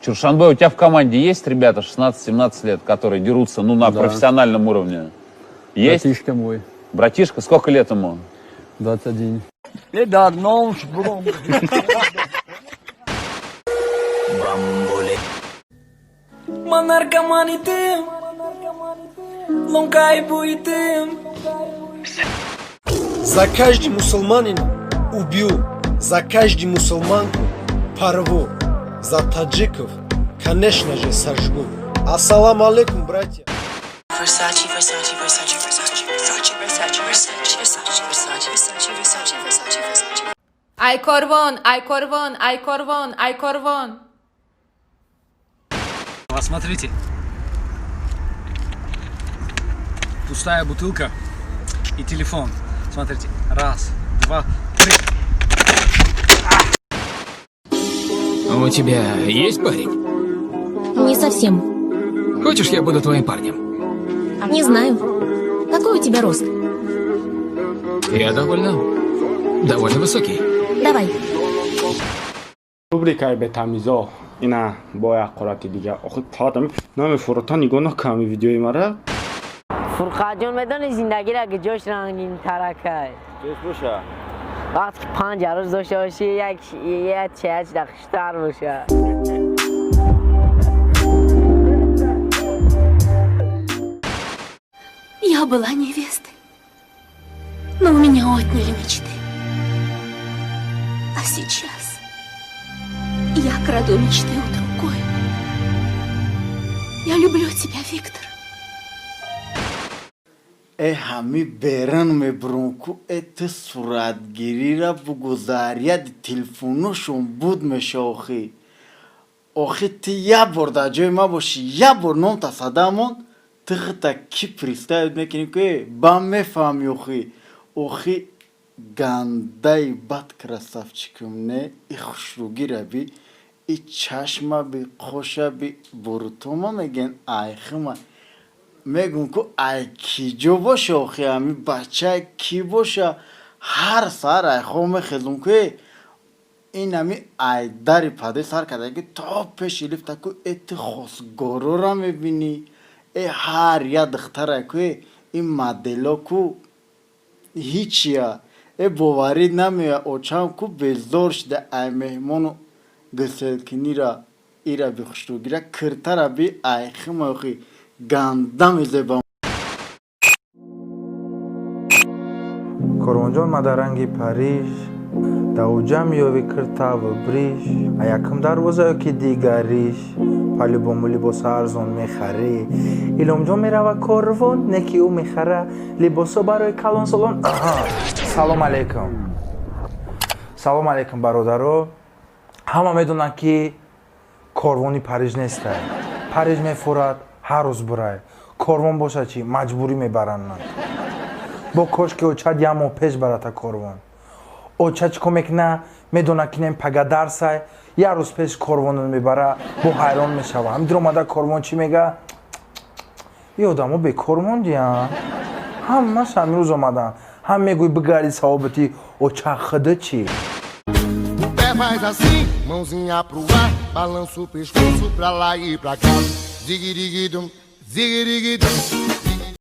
Чуршанбе, у тебя в команде есть ребята 16-17 лет, которые дерутся, ну, на Да. профессиональном уровне? Есть? Братишка мой. Братишка, сколько лет ему? 21. За каждый мусульманин убью, за каждый мусульманку порву, за таджиков, конечно же, сожгу. Ассаламу алейкум, братья. Versace, Versace, Versace, Versace, Versace, Versace, Versace, Versace, Versace, Versace, Versace, Versace, Versace. Ай корвон, ай корвон, ай корвон, ай корвон. Вот смотрите. Пустая бутылка и телефон. Смотрите. Раз, два, три. У тебя есть парень? Не совсем. Хочешь, я буду твоим парнем? Не знаю. Какой у тебя рост? Я довольно высокий. Давай. Рубрикаи бетамизо ина бо як ҳолати дига. Охи фақат номи фурӯта нигоҳ накунам видеои мара. Фурқатҷон, медони, зиндагиро ҷош рангинтаракай. Вақте ки панҷ арӯз дошта бошӣ, як як чаяч дахштар боша. Я была невестой, но у меня отняли мечты. А сейчас я краду мечты у другой. Я люблю тебя, Виктор. Э, ҳами беран мебурам ку, э, ту суратгирира бугу, заряди телефоношон буд меша. Охи, охи, ту як бор дар ҷои ман бошӣ, як бор номта садамон, ту хита ки представить мекунӣ ку, э, ба мефаҳмӣ. Охи, охи, гандаи бад красавчикум, не, и хушрӯгира би, и чашма би, қоша би, бурутома мегӯян, айхима мегӯм ку, ай ки ҷо боша, охи, ами бача кӣ боша? Ҳар саҳар айхоб мехезум ку, э, ин ами ай дари падаи сар карда ки то пеши лифта ку, э, ту хосгорора мебинӣ. Э, ҳар як духтара ку, э, ин модело ку ҳичия, э, боварӣ намеояд. Очам ку безор шуда ай меҳмону гуселкунира, ира би, хушрӯгира, киртара би, айхима, охи, ганда мезебам. Корвонҷон, ма дар ранги Париж давҷа меёви киртаву бриж, а якум дарвозаё ки дигариш, по-любому либоса арзон мехарӣ. Иломҷон мерава корвон, не ки ӯ мехара либосо барои калонсолон. Аҳа, салом алейкум, салом алейкум, бародаро. Ҳама медонанд, ки корвони Париж нестай. Париж мефурад ҳар рӯз бурай, корвон бошад чӣ, маҷбурӣ мебаранд. Бо кошки очад як моҳ пеш барата корвон. Оча чӣ кор мекуна? Медона, ки нем пага дарсай, як рӯз пеш корвонро мебара. Бо ҳайрон мешава, ҳамидир омада корвон чӣ мега: «И одамо бекор мондиян, ҳамаш ҳамин рӯз омаданд». Ҳам мегӯй бигарди савобати оча худа чӣ. Pé faz assim, mãozinha pro ar, balança o pescoço pra lá e pra cá. Zigirigidum, zigirigidum.